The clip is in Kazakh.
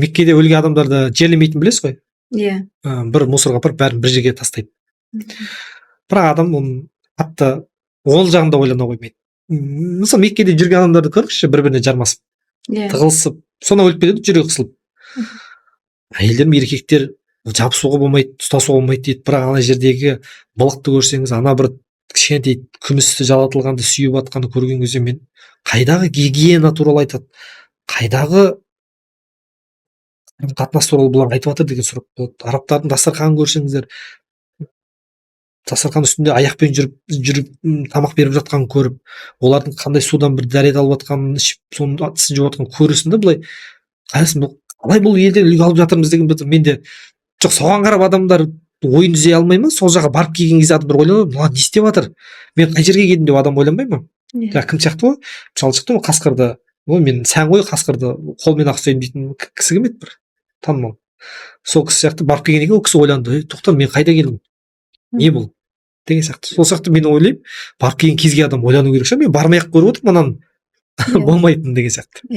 Меккеде өлген адамдарды жерлемейтінін білесіз ғой. Иә. Бір мусорға апарып, бәрін бір жерге тастайды. Бірақ адам оның қатты ол жағында ойлана қоймайды. Мысалы, Меккеде жүрген адамдарды көріңізші, бір біріне жармасып, тығылысып, сонан өліп кетеді, жүрегі қысылып. Әйелдер мен еркектер жабысуға болмайды, ұстасуға болмайды дейді. Бірақ ана жердегі былықты көрсеңіз, ана бір кішкентай күмісті жалатылғанды сүйіп жатқанды көрген кезде, мен қайдағы гигиена туралы айтады, қайдағы қатынас туралы бұлар айтып жатыр деген сұрақ болады. Арабтардың дастарханын көрсеңіздер, дастархан үстінде аяқпен жүріп жүріп тамақ беріп жатқанын көріп, олардың қандай судан бір дәрет алып жатқанын ішіп, соның тісін жуып жатқанын көресің да, былай қарайсың, бұл қалай, бұл елден үлгі алып жатырмыз деген бір менде жоқ. Соған қарап адамдар ойын түзей алмай ма? Сол жаққа барып келген кезде адамдар ойланады: мыналар не істеп жатыр, мен қай жерге келдім деп адам ойланбай ма? Иә. Жаңағы кім сияқты ғой, мысалы, шықты ғой, қасқырды, ой, мен сән ғой, қасқырды қолмен ақ ұстаймын дейтін кісі кім еді, бір танымал, сол кісі сияқты барып келгеннен кейін ол кісі ойланды: ей, тоқта, мен қайда келдім, не бұл деген сияқты. Сол сияқты мен ойлаймын, барып келген кезге адам ойлану керек шығар. Мен бармай ақ көріп отырмын мынаның болмайтынын деген сияқты.